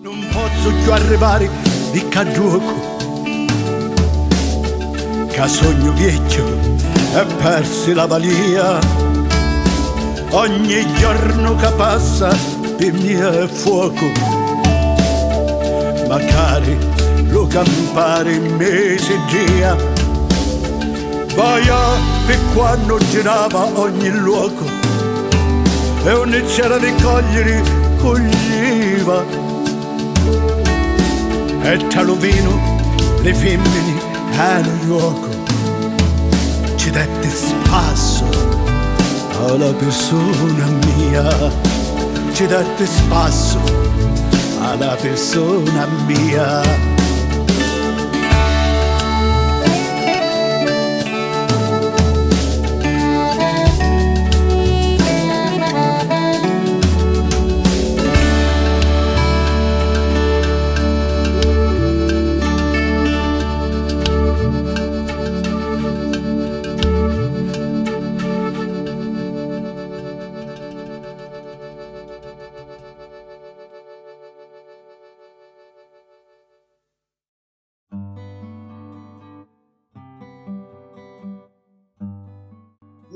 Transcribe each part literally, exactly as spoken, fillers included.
Nun pozzu cchiù arrivari di ccà dduocu, ca sugnu viecchiu e persi la valia. Ogni jornu ca passa pi mia è fuocu, macari lu campari mi siddia. Vaià pi quannu girava ogni locu, e unni c'era di cogliiri, cugliiva. E tra lu vinu, li fimmini e lu jocu, ci detti spassu a la pirsuna mia, ci detti spassu a la pirsuna mia.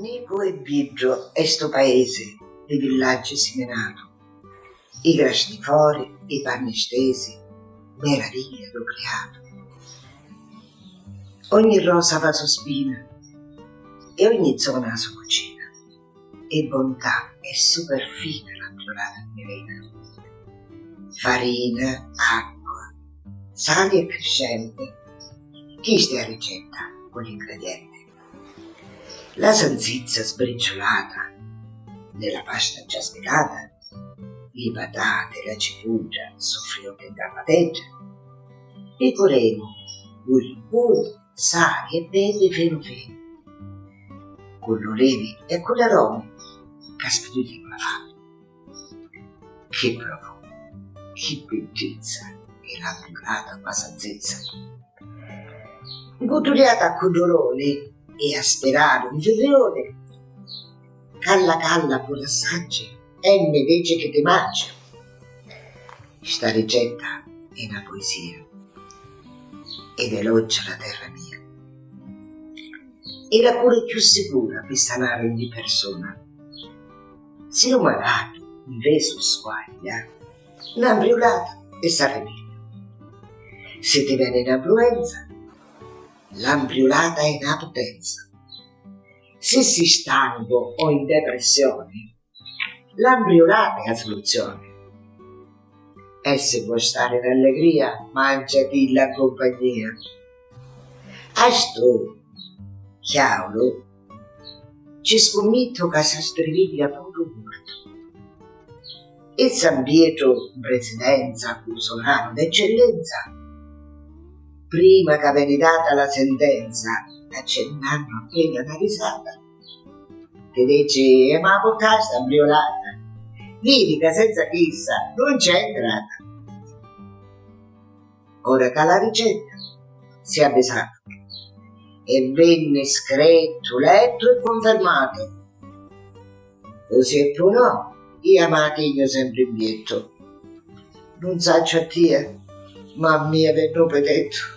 Nicu e biddu è stu paesi di villaggi siminatu, i grasnifori, i panni stesi, meraviglia dû criatu. Ogni rosa fa so spina e ogni zona ha so cucina. E bontà è super fina la mpriulata di Milena. Farina, acqua, sali e criscenti, chista è a ricetta cu l'ingredienti. La sanzizza sbriciulata nella pasta già svelata, li patati e la cipudda suffriuti nta padedda, picuremu puru puru sali e beddi finu finu, cu l'ulivi e cu l'aromi ca spirìrinu la fami. Chi profumu, chi biddizza è la mpriulata cu a sanzizza! Gudduliata cu duroni e aspirari un virrioni, calla calla puru assaggi e mi dici chi ti mangi. Sta ricetta è na puisia ed elogia la terra mia. È la cura cchiù sicura pi sanari ogni persuna. Si lu malatu nvesu squaglia, na mbriulata e s'arripiglia. Si ti veni na nfluenza, la mbriulata è na putenza. Si si stancu o in depressioni, la mbriulata è a suluzioni. E si vuoi stari in allegria, mangiatilla in cumpagnia. A stu chiauru ci scummittu ca s'astriviglia puru u mortu. E San Pietru in presidenza cu lu sovranu d'eccellenza, prima ca veni data la sentenza, accennannu appena na risata, ti dici: "E ma purtai sta mbriulata, vidi ca senza chissa nun c'è entrata." Ora ca la ricetta si avvisata e vinni scrittu, lettu e cunfirmatu, cusì e pu no, ia ma la tignu sempri in piettu. Nun sacciu a tia, ma a mia vinnu u pitettu.